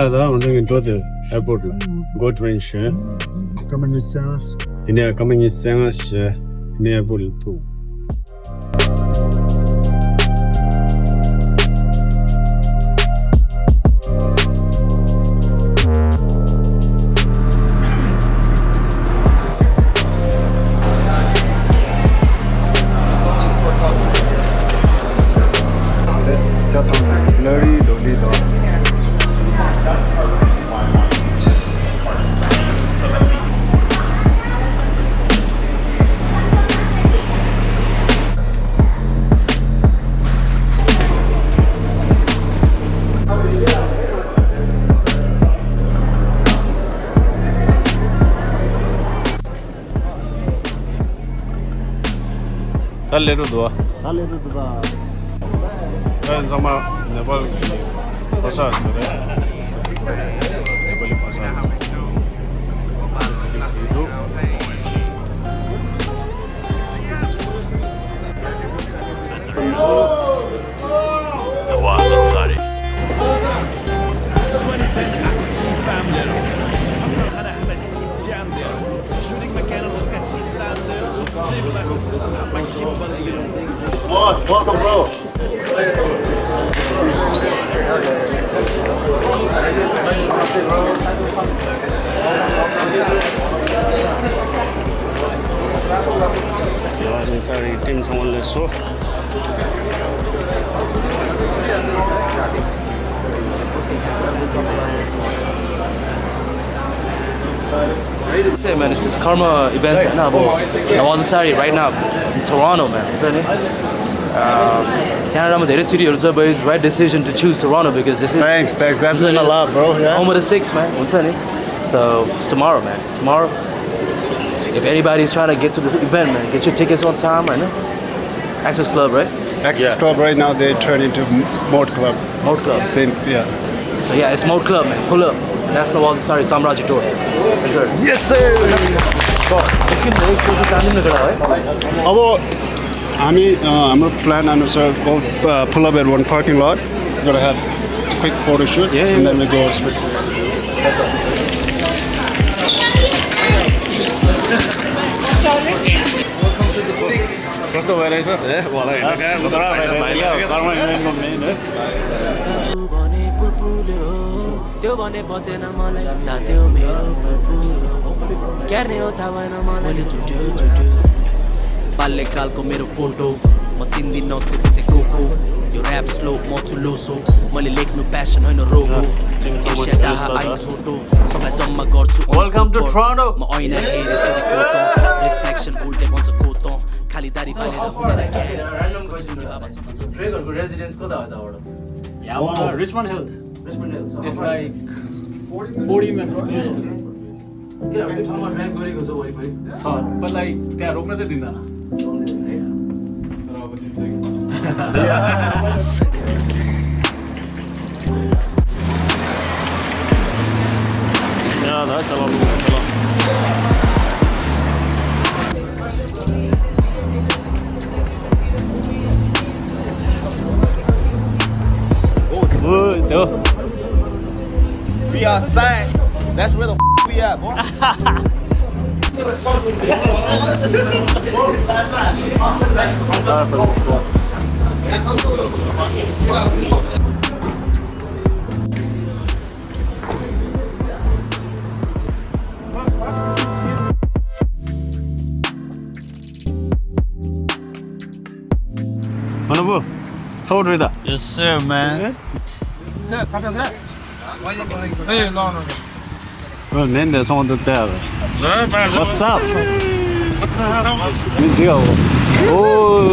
da wanjang to the airport la go train she coming with us. Dine coming is sang she dine airport to Blurry, lonely dog. 달래로 놓아 Hallelujah. sama Nepal pasal kore Nepali pasal itu Nawaj Ansari. welcome bro Nawaj Ansari team someone so Say man, this is Karma events right now. Nawaj Ansari right now in Toronto, man. Isn't it? Canada, there is city also, but it's right decision to choose Toronto because this is. Thanks. That's been a lot, bro. Yeah. Home of the Six, man. What's that? So it's tomorrow, man. Tomorrow, if anybody's trying to get to the event, man, get your tickets on time, right? Access Club, right? Access Club right now they turn into Mode Club. Mode Club. Same, yeah. So yeah, it's Mode Club, man. Pull up. That's Nawaj Ansari Samrajya Tour. Yes, sir. Yes, sir. अब हामी हाम्रो plan अनुसार pull up at one parking lot. We're gonna have a quick photo shoot, and then we go straight. कस्तो भइरहेछ त्यो भने बचेन मलाई तात्यो मेरो पुरपुरो क्यार्ने हो थाहा भएन मलाई छुट्यो छुट्यो बाल्यकालको मेरो फोटो म चिन्दिन त्यो चाहिँ कोको यो ऱ्याप स्लो म चुलोसो मैले लेख्नु प्यासन होइन रोगो एसिया डाहा आइ छोटो समय जम्मा गर्छु Welcome to Toronto. म ऐना हेरे सोधेको त रिफ्लेक्सन उल्टे बन्छ कोतो खाली दारी बालेर हुँदैन Triggerको residence कता हो दाबाट? Richmond Hill. Richmond Hill. It's like 40 minutes close to it. के अब त्यो ठाउँमा ड्राइभ गरेको छ वरिपरि? छ, but like त्यहाँ रोक्न चाहिँ दिँदैन। तर अब दिन्छ कि। यार चलो We outside. That's where the we at, boy. Manabu, sold with that. Yes, sir, man. Well, then there's someone to tell. What's up? Let's go. Oh,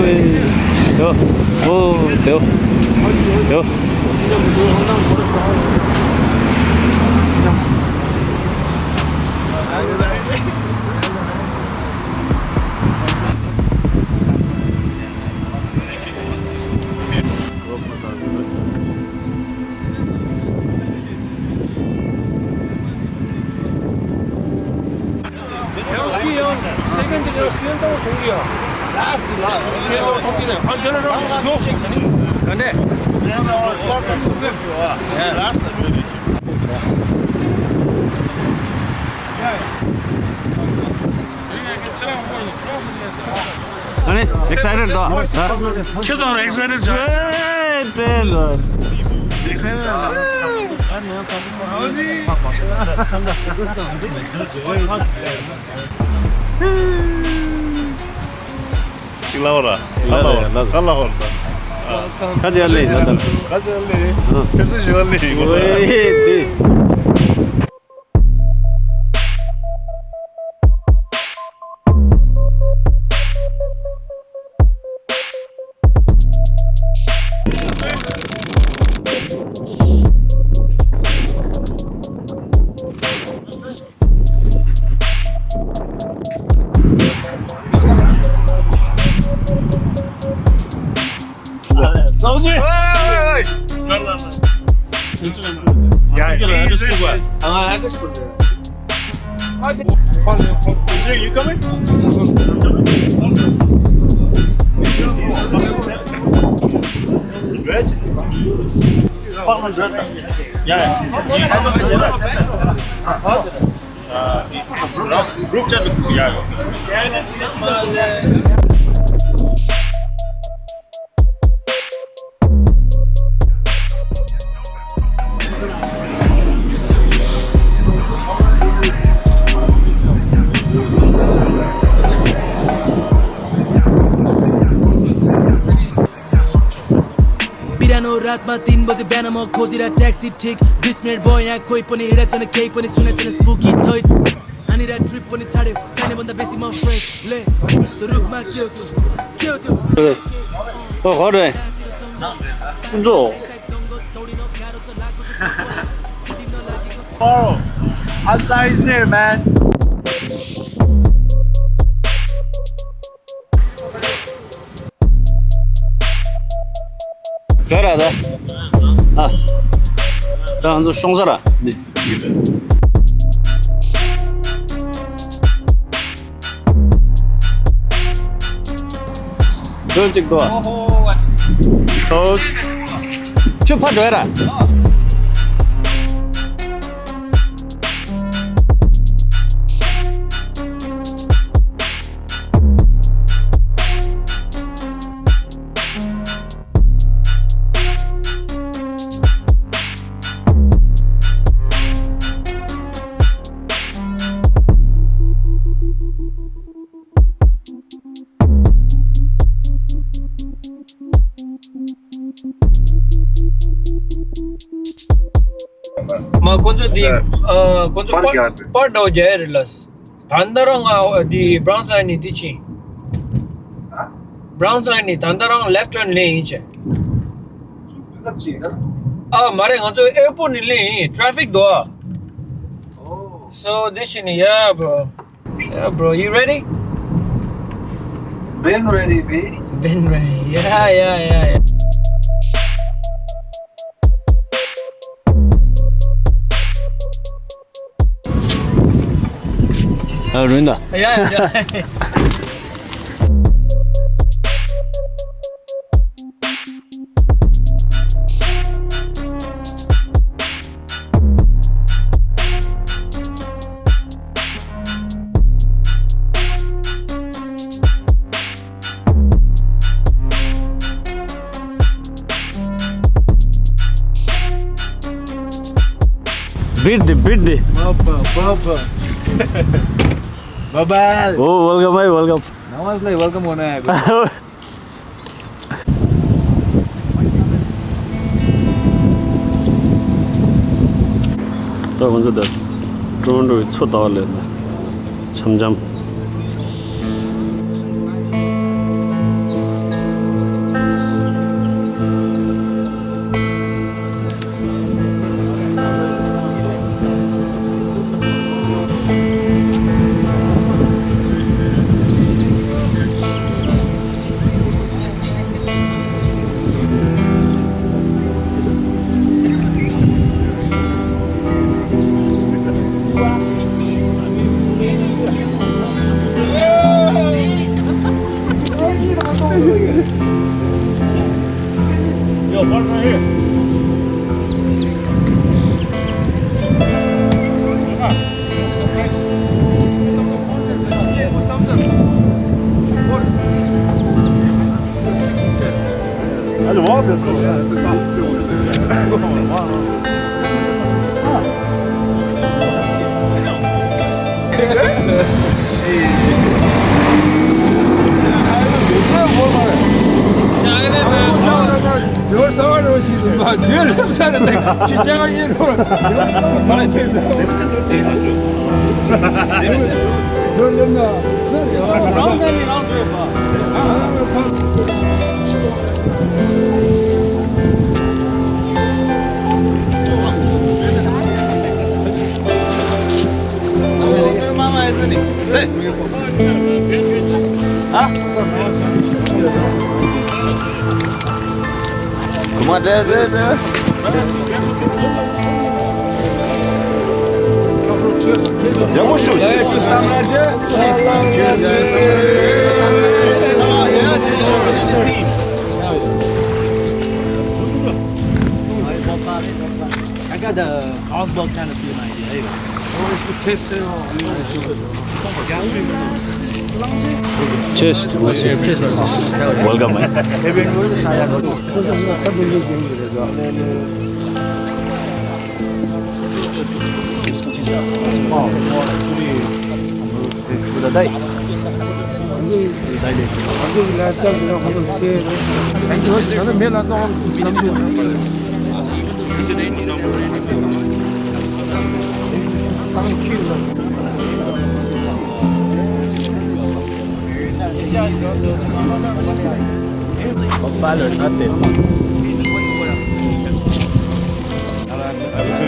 Second generation 동기야. Last. 동기네. 안되는 거. 근데. 아니, excited 더. 키도 excited 자. excited. Laura. Laura. 가지 할래 이제. 가지 할래. 펼쳐 줄래 이거. 서우지. 야, 이거 알고 싶은 거야. 아, 알고 싶은데. You coming? Group chat. Yeah. रातमा 3 बजे बिहान म खोजिरा taxi ठिक 20 minute भयो यहाँ कोही पनि हिँडेको छैन केही पनि सुनेको छैन स्पुकी थैट हानिरा ट्रिप पनि छाड्यो चाहिने भन्दा बेसी म फ्रेस ले त्यो रुखमा के हो त्यो 거래. 줘. Ansari is here, man. 가라 너. 아. 나 한번 숑사라. 네. 솔직도. 솔직. 슈퍼 줘라. 마 건조 디 건조 part हो जाए reels 단다랑 디 브라운스 라인이 디치 브라운스 라인이 단다랑 left turn lane 이제 아 말해 건조 에어포트 lane traffic 도와 so this is yeah bro you ready Been ready, B. been ready yeah 아, 루인다. yeah beat the. Baba. Bye-bye. Oh, welcome. Nawaz like welcome होना है. 또 먼저 다 드론으로 쳐다올래. 점점. Yo, park right here. 아주 와 됐어. 늘 서울로 늘 사는데 지장한 일로 말해 Come on, there. Yavaş ol. I got the Osborne kind of feeling idea. Cheers. Welcome, man.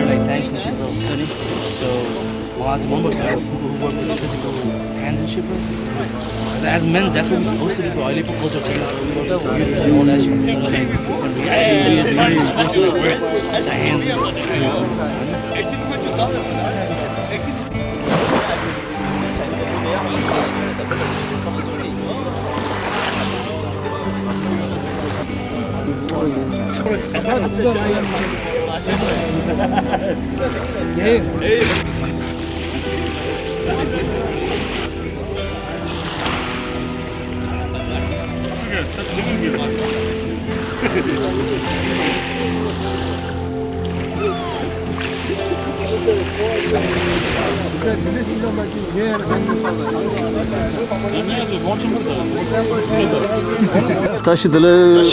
Like tanks and shit, bro. So, as one more time, people who work with the physical hands and shit, bro. As men, that's what we're supposed to do, bro. I live for culture, and all that shit. Like, reality is men supposed to work with the hands. Taşıdılı.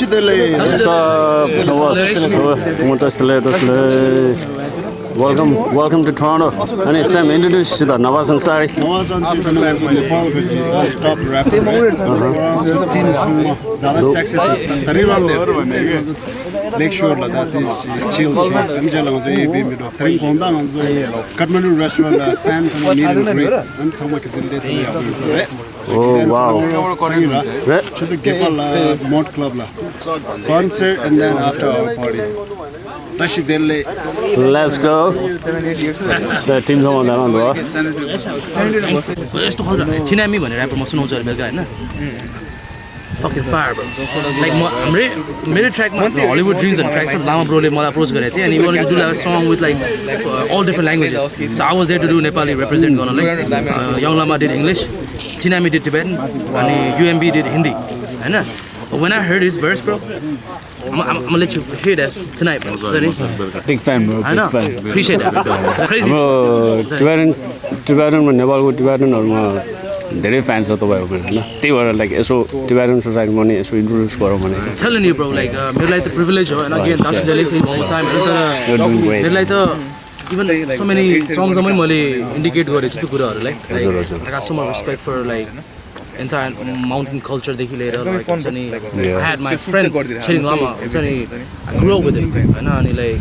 Welcome to Toronto. And Sam, introduce the Nawaj Ansari. Nawaj Ansari from Nepal, top rapper. Dallas, Texas. Make sure that is chill. Kathmandu restaurant fans and meet and greet and someone is in there. Oh wow! Just a mod club concert and then after our party. Let's go. The team's on that one. यस्तो खतरा थिनामी भन्ने rapper म सुनाउँछु अहिले बेलुका हैन fucking fire bro like मेरो ट्र्याकमा Hollywood dreams भन्ने track लामा ब्रोले मलाई अप्रोच गरेको थियो and he wanted to do a song with like all different languages so I was there to do Nepali represent गर्न like Young Lama did English Tinami did Tibetan अनि UMB did Hindi हैन but when I heard his verse bro I'm gonna let you hear that tonight bro Big fan bro, big fan. Appreciate that bro it's crazy Tibetan नेपालको टिबेटनहरुमा धेरै fans छ तपाईहरुको हैन त्यही भएर like यसो Tibetan सोसाइटीमा नि यसो इन्ट्रोड्युस गरौँ भने telling you bro like मेरो लागि त प्रिभिलेज हो and again that's the thing all the time मेरो लागि त even so many songs मै मैले इन्डिकेट गरेछु त्यो कुराहरुलाई I got so much respect for like entire mountain culture देखि लिएर like I had my friend Chering Lama I grew up with him हैन अनि like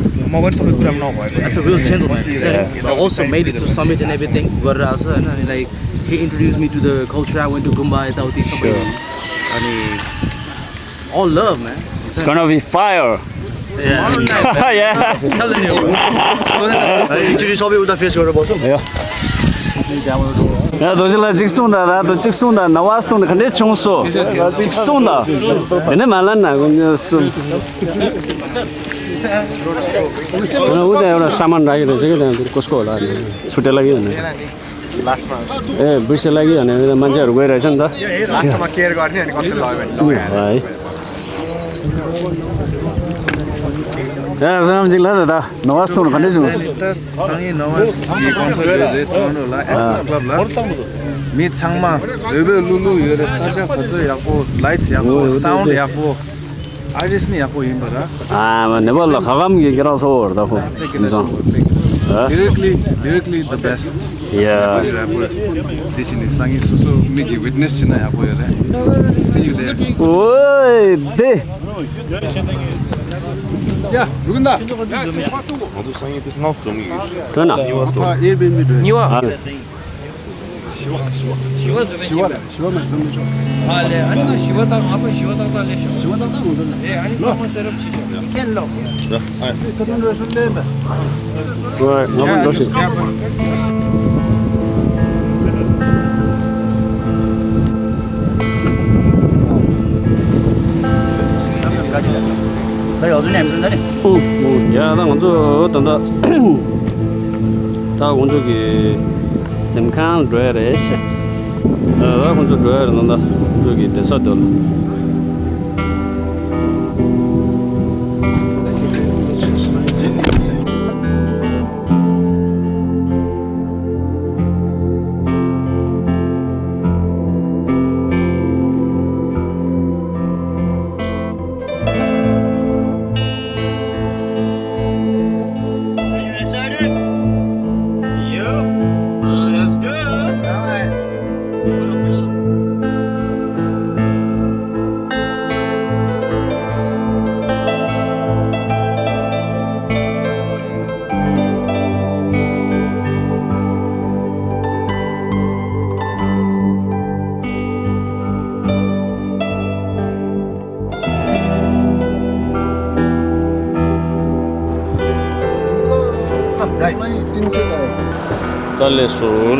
that's a real gentleman I also made it to summit and everything गरेर आछ हैन अनि like he introduced me to the culture I went to Gumba यताउति सबै अनि all love man it's gonna be fire yeah telling you Actually सबै उता face गरेर बस्छौ 야, 너질라 직송다. 나도 직송다. 나와서 근데 총소. 직송다. 얘네 말랐나? 그럼 उता एउटा सामान राखेको रहेछ कि त्यहाँ कसको होला छुट्टै लाग्यो भने ए बिर्से लाग्यो भने मान्छेहरू गइरहेछ नि त लास्टमा केयर गर्ने अनि कसले लग्यो भने है Samrajya lah Nawaj Tour condition. Samrajya Nawaj concert le Toronto la Access Club la. Meet Sangma. Lulu yore saja khasa yako lights yako sound yako artist ni yako yimbara. Nepal khagam ge kira so da ko. Lyrically the best. Yeah. This is Sangi Susu make a witness na yako yore. See you there. Oi, de. 야, 누군다? Modu Sangi this not from you. Kana. Airbnb 돼. 니와 시원만 좀 줘. 아네 아니도 시원하고 한번 시원하고 할래쇼 시원하다 무슨? 네 아니 한번 세럽 치쇼 캔로 Right, 너무 좋지. 나 요즘 힘든데. 야, 나 먼저等到 다 먼저기 심칸 드레레 체. 나 먼저 드레레 난다. 저기 대사들.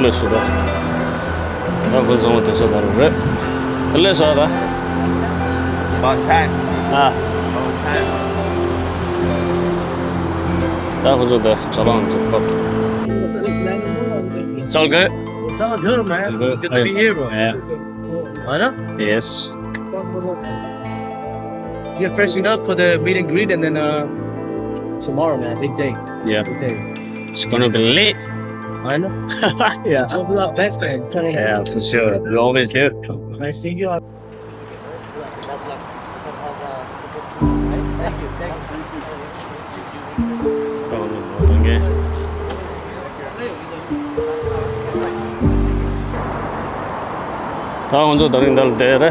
Lesu da. Aku sama desa baru re. Lesu da. About time. Aku sudah jalan cepat. It's all good. It's all good, man. Good to be here, bro. Yeah. Why not? Yes. Get freshened up for the meet and greet, and then tomorrow, man, big day. Yeah. Big day. It's gonna be late. I know. Yeah. I'll do our best, man. Yeah, for sure. We always do. Nice seeing you. 다 먼저 다른 날 때래.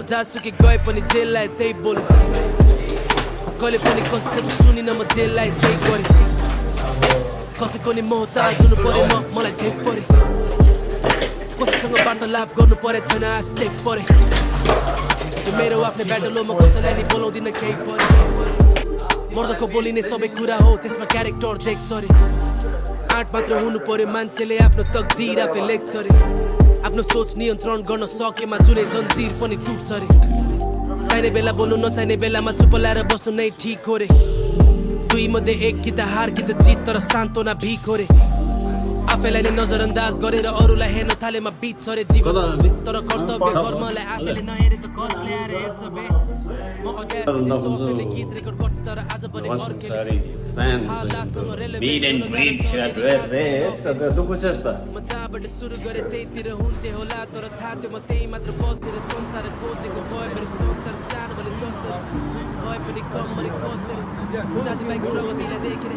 जहाँसुकै गए पनि जेललाई त्यही बोलिन्छ कहिले पनि कसैको सुनिन म जेललाई त्यही गरेँ कसैको नि मोहताज हुनु पर्यो मलाई झेक परे कसैसँग वार्तालाप गर्नु परे छैन स्टेप परे यो मेरो आफ्नै ब्याटल हो म कसैलाई नि बोलाउँदिन केही परे मर्दको बोलिने सबै कुरा हो त्यसमा क्यारेक्टर देख्छ रे आँट मात्र हुनु पर्यो मान्छेले आफ्नो तकदिर आफै लेख्छ रे आफ्नो सोच नियन्त्रण गर्न सकेमा जुनै जन्जिर पनि टुट्छ रे चाहिने बेला बोल्नु नचाहिने बेलामा चुप लाएर बस्नु नै ठीक हो रे दुई मध्ये एक कि त हार कि त जित तर सान्तोना भिख हो रे आफैलाई नै नजरअन्दाज गरेर अरूलाई हेर्न थालेमा बित्छ रे जीवन तर कर्तव्य कर्मलाई आफैले नहेरे त कसले आएर हेर्छ बे म अध्यास सोफेले गीत रेकर्ड गर्छु तर आज पनि अर्केले Meet and greet to address. म जहाँबाट सुरु गरे त्यहीतिर हुन्थे होला तर थाहा थियो म त्यही मात्र बसेर संसार खोजेको भए मेरो संसार सानो भने जसरी भए पनि कम भने कसरी साथीभाइको प्रगतिलाई देखेर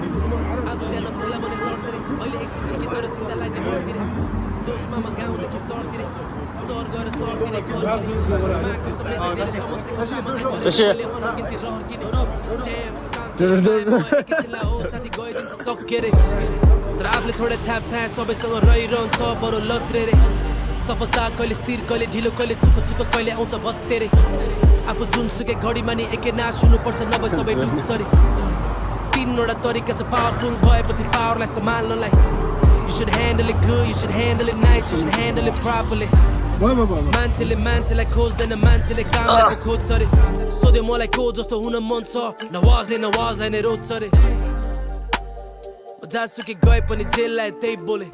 आफू त्यहाँ नपुग्ला भने तर्सेर अहिले एकछिन ठिकै तर चिन्ता लाग्ने बढ्दिरे जोसमा म गाउँदेखि सर्दिरे सर गएर सर्दिने गर्दिने माको समेत धेरै समस्याको समाधान गरेर अनगिन्ती रहर्किने एकैछिनलाई हो साथी गइदिन्छ सक्के रे तर आफूले छोडे छाप छाया सबैसँग रहिरहन्छ बरु लत्रे रे सफलता कहिले स्थिर कहिले ढिलो कहिले चुको चुको कहिले आउँछ भत्ते रे आफू जुनसुकै घडीमा नि एकै नाश हुनुपर्छ नभए सबै डुब्छ रे तीनवटा तरिका छ पावरफुल भएपछि पावरलाई सम्हाल्नलाई You should handle it good, you should handle it nice, you should handle it properly. मान्छेलाई खोज्दैन मान्छेले कामको खोज्छ रे सोध्यो मलाई को जस्तो हुन मन छ नवाजलाई नै रोज्छ रे म जहाँसुकै गए पनि जेललाई त्यही बोले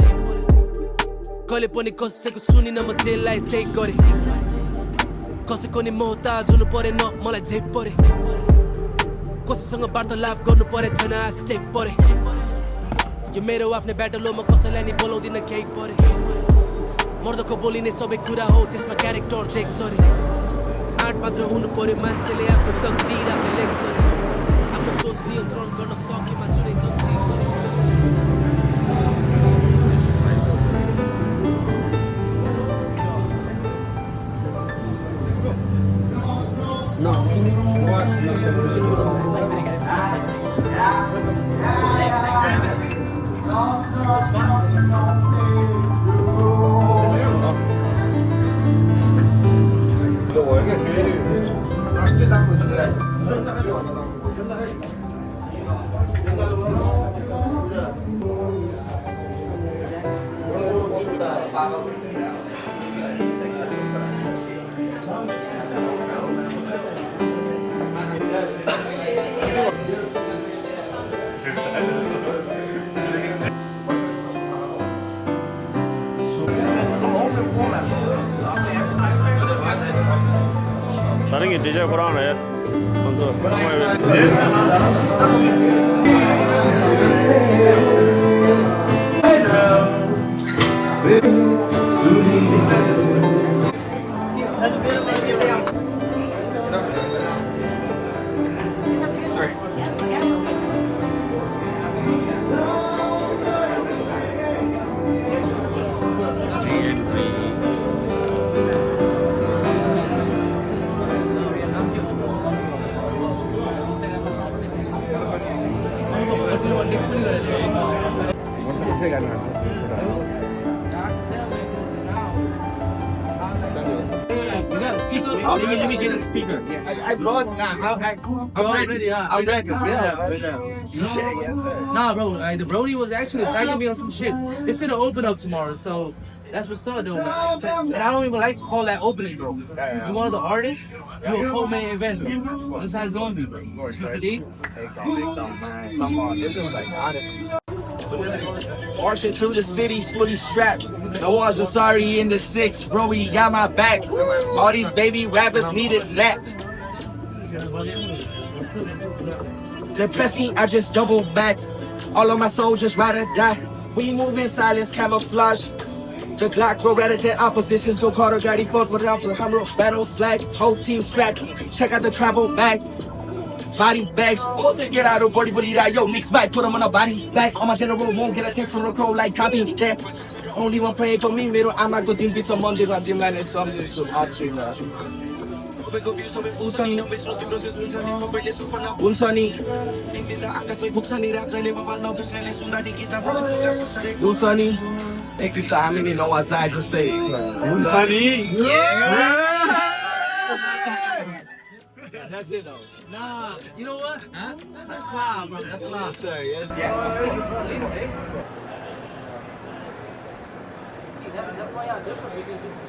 कहिले पनि कसैको सुनिन म जेललाई त्यही गरे कसैको नि मोहताज हुनु परेन मलाई झेप परे कसैसँग वार्तालाप गर्नु परे छैन स्टेप परे यो मेरो आफ्नै ब्याटल हो म कसैलाई नि बोलाउँदिन केही परे मर्दको बोलिने सबै कुरा हो त्यसमा क्यारेक्टर देख्छ रे आर्ट मात्र हुनु पर्यो मान्छेले आफ्नो तकदीर आफै लेख्छ रे आफ्नो सोच नियन्त्रण गर्न सकेमा जुनै जन्जिर 다른 게 DJ 거라네. 먼저 Let me get a speaker. I brought. I'm ready. I'm ready. Yeah. Yes, sir. Nah, bro. The Brody was actually tagging me on some shit. It's gonna open up tomorrow, so that's what's up, though, man. And I don't even like to call that opening, bro. You one of the artists, you a co-main event, bro. That's how it's gonna be, bro. Of course, sir. See? Come on, this is like honestly. Marching through the city's fully strapped. Nawaj Ansari in the 6, bro, he got my back. All these baby rappers needed that. They press me, I just double back. All of my soldiers ride or die. We move in silence, camouflage. The Glock grow rat-a-tat, oppositions go Carter, Gaddy, fought for the Alpha, Hammer, battle flag, whole team strapped. Check out the travel bag. Body bags, oh, they get out of body, yo, mix back, put them on a body bag. All my general won't get a text from the crow like copy that. Only one praying for me, middle, I'm not going to beat some Monday, I'm demanding something, so I'll see that. Unsani, thank you to how many know what's that to say. Unsani, yeah! That's it though. Nah, you know what? Huh? That's cloud, bro. That's cloud. Yes, sir. Yes. See, that's why y'all different, because this is.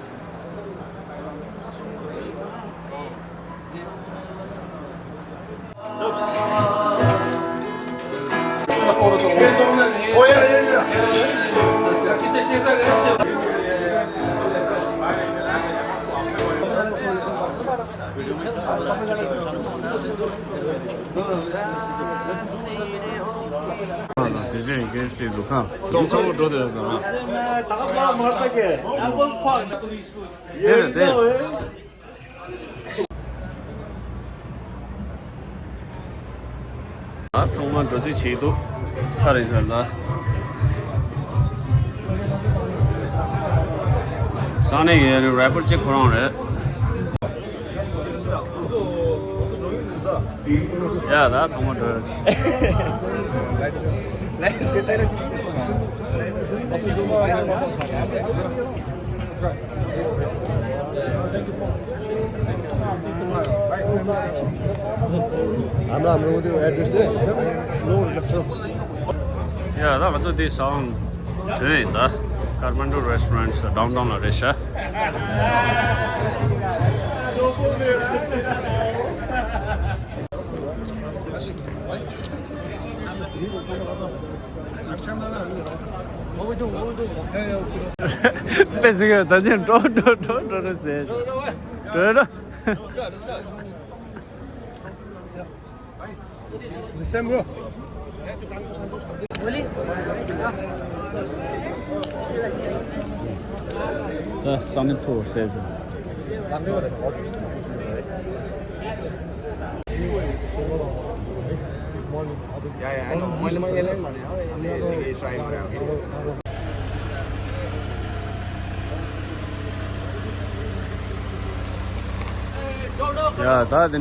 DJ 이게 씨 루카 좀 저거 들어야 되잖아. 네. 아 정말 너지 지도 차례잖아. Sane ये wrapper check कराउँ है Yeah, that's what it Yeah, that was this song. त्यही त Kathmandu restaurant छ downtown रहेछ Basically, that's it. Don't say it. Don't. Listen, bro. Something to say. Yeah, I know. Try Yeah, that is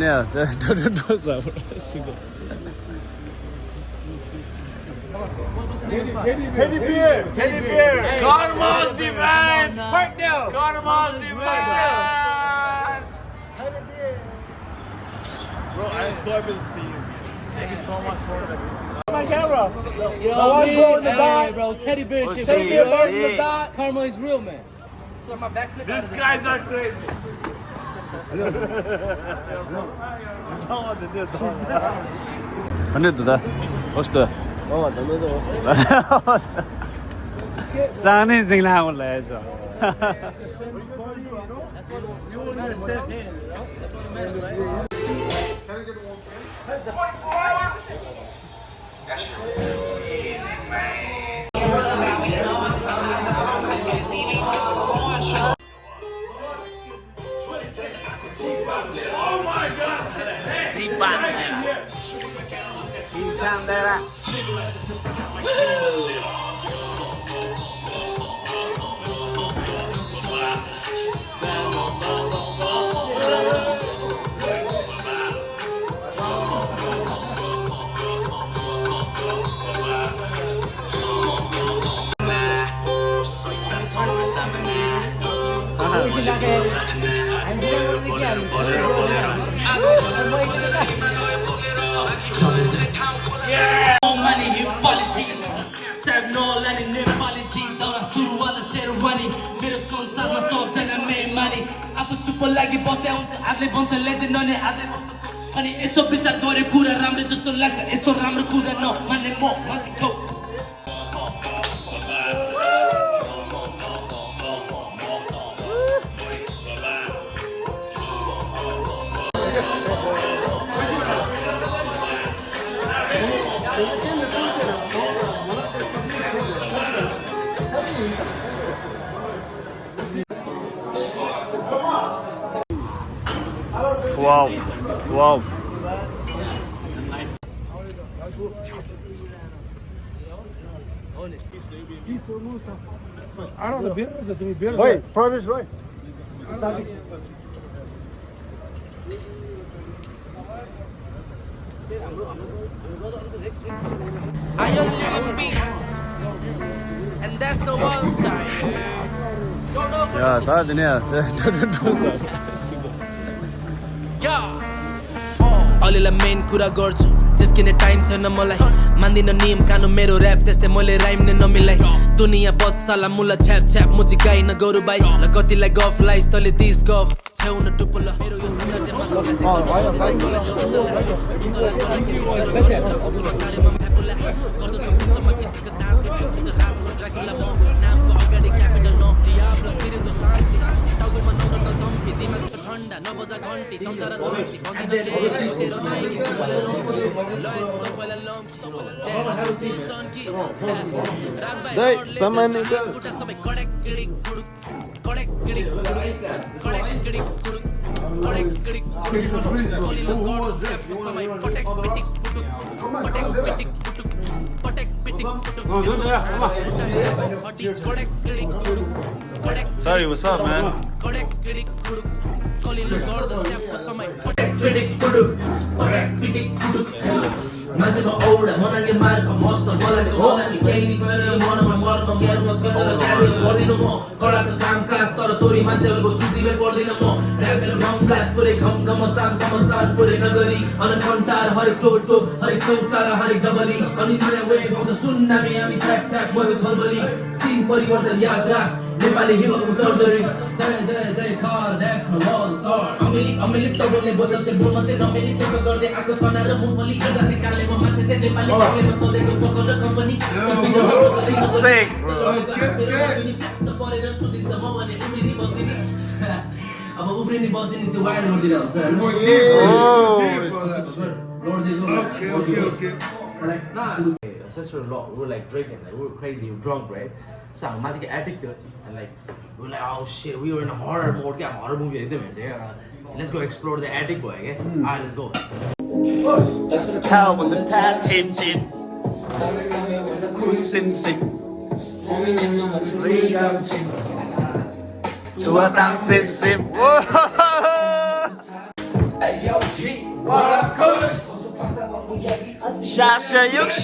Teddy bear. Karma's demand. Right now. Karma's demand. Bro, I'm so happy to see you. Thank you so much for that. My camera. Yo, bro, teddy bear shit. Teddy bear in the back. Karma is real, man. So my backflip. These guys are crazy. Sunday today. What's the? Sunny sing now let's go. Money, apologies. Serve no land in apologies. Daura suru wala sherwani. मेरो संसारमा सबजना मेहमानी आफू चुप लागि बसे हुन्छ आफूले भन्छ लेजेन्ड अनि आफूले भन्छ अनि यसो विचार गरे कुरा राम्रो जस्तो लाग्छ यस्तो राम्रो कुरा नमान्ने म मान्छेको Wow. I don't know, beer doesn't mean beer. Wait, promise, right? I only live in peace, and that's the one side. Yeah, that is अलिलाई मेन कुरा गर्छु जिस्किने टाइम छैन मलाई मान्दिन नियम कानुन मेरो र्याप त्यस्तै मैले राइम नै नमिलाई दुनिया बच्चाला मुला छ्याप छ्याप मुजी गाई न गोरु बाई ल कतिलाई गफ लाइस तले दिस गफ छेउ न टुप्पो ल मेरो यो ठण्डा नबजा घन्टी चम्चा र चम्ची भन्दिन के तेरो नाइकी मलाई लम्की लयज त पहिला लम्की सनकी राजभाइ सामान्य कुटा सबै कडेक किडिक गुडुक कडेक किडिक गुडुक कडेक किडिक गुडुक कडेक किडिक कोलिलो गर्द च्याप समय पटेक पिटिक पुटुक पटेक पिटिक पुटुक पटेक पिटिक पुटुक हटी कडेक किडिक गुडुक कडेक Sorry, what's up, man? कडेक किडिक गुडुक कोलिलो गर्द च्याप समय पटेक पिटिक पुटुक पटेक पिटिक पुटुक मान्छेको औडा मनागे मार्फ मस्त बोलेको होला नि केही नि छैन यो मनमा सर्न मेरो चन्द्र कार्य गर्दिनु म कडा छ काम काज तर तोरी मान्छेहरुको सूचीमै पर्दैन गर्दैन म ऱ्यापेर बम ब्लास्ट पुरै खम घमसान समसान पुरै नगरी अनकन्टार हरेक टोटो हरेक चौतारा हरेक डबली अनि नयाँ वेभ आउँछ सुन्नामी हामी छ्याक छ्याक म त खलबली सिन परिवर्तन याद राख नेपाली हिपहपको सर्जरी जय जय जय कार द्याट्स माइ वर्ल्ड सर अमेली त बोल्ने बोल्दा चाहिँ बोल्न चाहिँ नमेली टोको गर्दै आएको चना र मुम्फली गर्दा चाहिँ कालेमा मान्छे चाहिँ नेपाली एक्लैमा चलेको फकर र कम्पनी परेर सुतिन्छ म भने उफ्रिनी बस्दिनी अब उफ्रिनी बस्दिनी चाहिँ वायर गरिदिनु हुन्छ sister-in-law, we were like drinking, like we were crazy, we were drunk, right? So I'm about to get addicted, and like we were like, oh shit, we were in a horror mode, yeah, horror movie, let's go explore the attic, boy, okay? Alright, let's go. Shasha Yuks.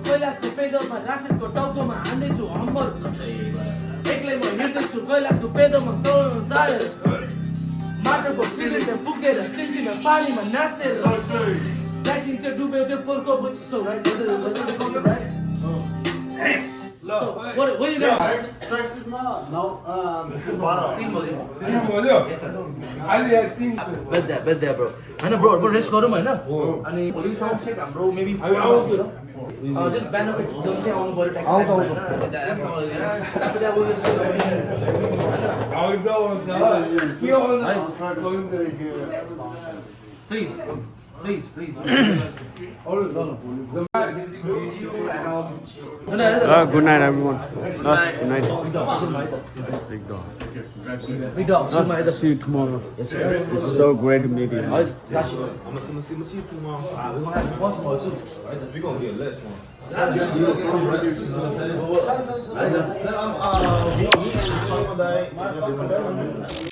कैलाशको पेदोमा राक्षसको टाउकोमा हान्दैछु हम्बर एक्लै म हिँड्दैछु कैलाशको पेदोमा संसार माटोको चिलिले फुकेर सिसीमा पानीमा नाचेर tracking चाहिँ डुब्यो त्यो पोलको So, what do you guys? Stress is not. No. Bet there, bro. I know, bro. Rest करूँ हैन? अनि भोलि साउन्ड चेक हाम्रो maybe 4 hours. Just ban up जब चाहिँ आउनु पर्यो tax. That's all it is. After that we'll just Please. Good night, everyone. Good night. Big dog. See you tomorrow. Yes, sir. It's so great to meet you. I'm gonna see you tomorrow. We're gonna have some fun tomorrow too. We're gonna get lit tomorrow.